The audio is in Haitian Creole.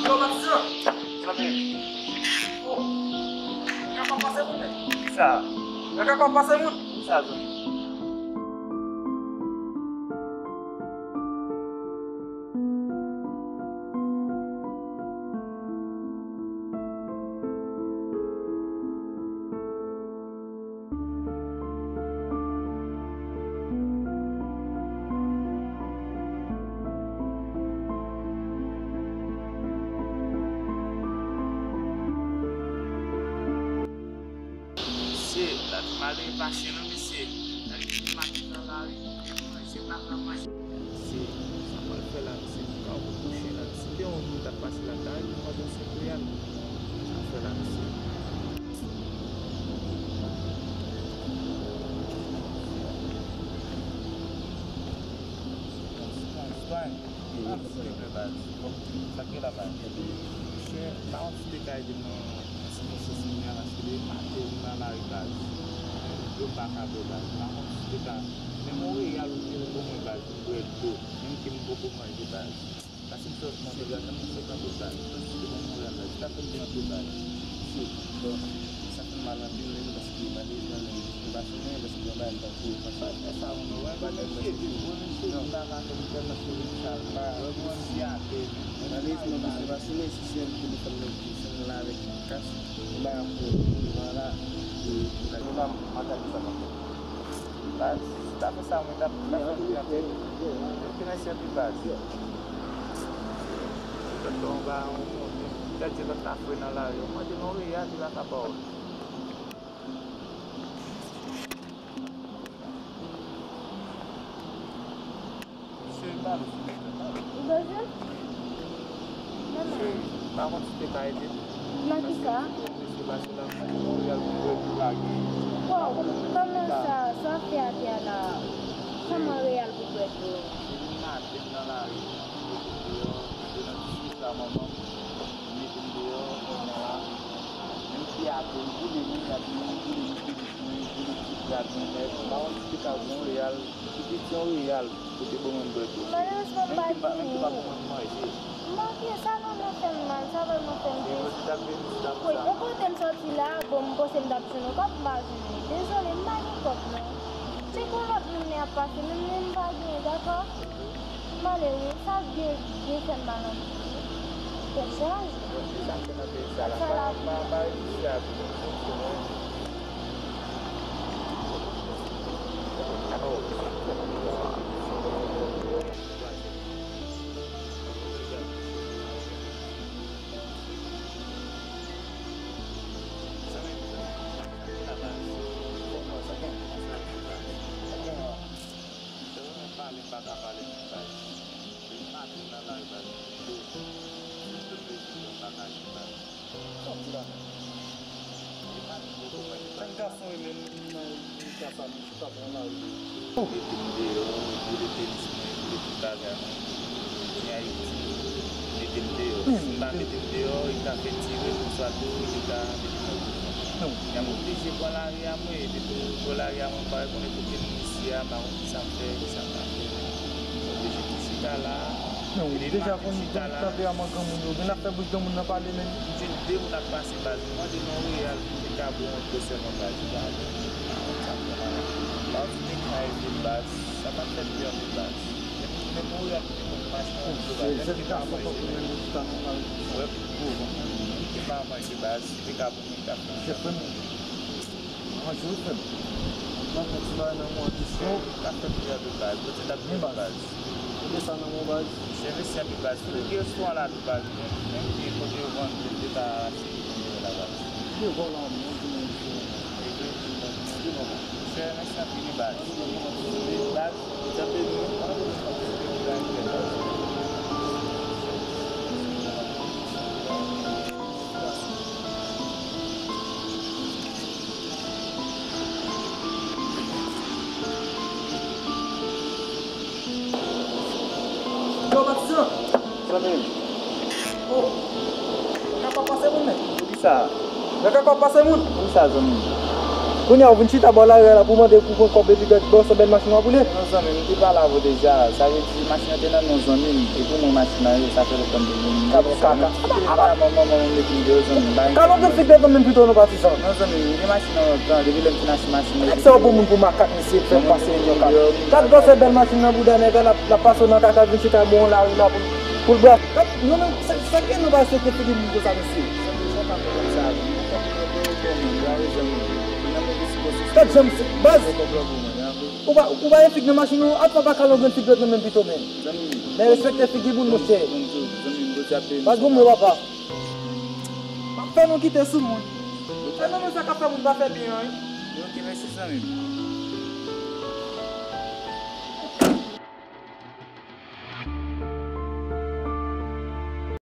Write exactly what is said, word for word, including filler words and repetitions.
Yo, Matissan! Zanmi m. Oh! Kaka pase moun, men. Kisa? Kaka pase moun. Kisa, zanmi? Mesye, la te male pa chen non, mesye. Nèg ki mache nan lari, manje pa ka manje. Mesye, sa pral fè la, mesye, pou ka wè kouche la. Si te yon moun t ap pase lakay li, mande yon senk reyal. Sa fè la, mesye. Sitwayen, sitwayen, sitwayen. Yo, yo, yo. Sa k gen la, baz? Monchè, pa konn si te ka ede m nan, nan sikonstans mwen an, paske depi maten m nan lari, baz. Menm dlo m pa ka bwè, baz. Pa konn si te ka, menm yon reyal ou te ban mwen, baz, pou m bwè dlo. Menm ke m poko manje, baz. Paske m sot nan dega, jan m sot nan dega, baz. Paske te ban m yon reyal, baz. Sa fè m te antre, baz. Bon, sa fè m mal anpil, menm, paske malerezman, menm, nou pa sou mwen, paske yon bagay m t ap kouri konsa. Sa, sa, mwen, wè, pa gen mesye, vin, wè, mesye, vin pa ka fè m tèlman souri, sa, pa, wè, bon, si atè, menm. Malerezman, mesye, pa sou mwen, si se yon telefòn, menm, telefòn la avèk kas, m pa ap pran devan la, e, m pa, m pa gade sa, m ap fè. Baz, si ta fè sa, mwen, t ap, t ap fè m pran tèt. Ok, mèsi anpil, baz. Lòt lè, yon bagay, yon, yon, yon, tèt di lòt la fre nan lari. Ou mande l yon reyal, li pa ka ba w li. Cheri, pale, silvouplè, pale. Ou bezwen? Cheri, pa konn si te ka ede m. Nan kisa? Mesye pase la, m mande yon reyal pou bwè dlo lage. Waw, kòman sa, sa fè atè a la? Kòman reyal pou bwè dlo? Cheri, m maten nan lari, m mete m deyò, m te nan ti chita manman m, m mete m deyò, kounye a la, menm pye a tou, m boule, menm rad mwen, m boule, m boule, m boule tout rad mwen nèt, m pa konn si te ka yon reyal, pi piti yon reyal. Ou te ban mwen bwè dlo. Malerezman, m pa genyen. Menm ki pa, menm ki pa ban mwen manje. M pa gen sa, non, nan fè m mal, sa vrèman fè m tris. Wi, yon kote m soti la, bon, m panse m t ap jwenn yon kòb, m pa jwenn li. Dezole, m pa gen kòb, non. Se pou lòt moun li ap pase, menm li m pa genyen, dakò? Malere, sa byen, byen fè m mal anpil. Tèt chaje. Bon, se sa k fè nan peyi sa la. Pa, pa, pa egziste a tou. Pale, m pa ka pale, baz. Depi maten m nan lari, baz, m dlo. Tout lè m bezwen dlo, m pa ka jwenn, baz. Sa w di la menm? Depi maten m poko manje, baz. Menm gason e menm nan eta sa, m chita pran lari. Mete m deyò, boule tenis mwen, boule tout bagay mwen. Vin Ayiti, mete m deyò. Si m pa mete m deyò, yo ka fè ti ret, oswa tou, yo ka mete m nan prizon. Jan m oblije pran lari a mwen, e depi m pran lari a mwen, m pa rekonèt okenn mesye a, m pa konn kisa m fè, kisa m pa fè. M oblije tou chita la. Non, depi deja m konn chita la. Tanperaman granmoun yo, gen afè bouch granmoun nan pale menm. M jwenn de moun ap pase baz, m mande non reyal pou te ka bon yon dlo sèlman baz. Pa konn sa m fè la. Pa konn si te ka ede m baz, sa pa t fè m byen anpil baz. Men, men Montréal ki te konn mache nan yon dlo baz, menm ki pa manje. Wè, menm ki pa manje baz, te ka bon yon kafe. Chèf mwen, manje wi frè m. Nan fè ti bagay nan mwen tou. Chèf, ta fè priyè de baz. Bondye ta beni baz. Kote sa nan mwen baz? Chèf, mèsi anpil baz. Kote ki restoran la tou baz? Menm, menm ki kote yo vann, yo te ka achte ki kote la baz. Devan la, mwen di mwen di. Chèf, mèsi anpil baz. Baz. Yo, Matissan! Zanmi m. Oh! Kaka pase moun, men. Poukisa? Kaka pase moun. Poukisa, zanmi m? Kounye a ou vin chita bò lari a la pou mande pou pran kòb epi gad bò se bèl machin w ap woule. Non zanmi m, m te pale avè w deja. Sa vle di machin nan te nan non zanmi m. E pou mwen machin nan ye, sa fè lontan m te vin. Gad yon kaka. Kite m la manman mwen mete m deyò zanmi m. Kalon gen fig de zanmi m pito nou patizan. Non zanmi m, m gen machin nan lontan. Depi lè m fin achte machin nan. Nèg sa yo bon moun pou makak mesye fè m pase yon kaka. Gad gwosè bèl machin nan bouda nèg la l ap pase w nan kaka vin chita bò yon lari la pou l bwè. Gad nou menm sa gen nou pa respekte figi moun konsa mesye. Gad jan m se baz. Ou pa ou pa gen fig nan machin ou, atò pa kalon gen fig lòt nan menm pito men. Men respekte figi moun monchè. Baz bon mwen papa. M ap fè nou kite sou moun. Fè nou men sa k ap fè moun pa fè byen an wi. Ok mèsi zanmi m.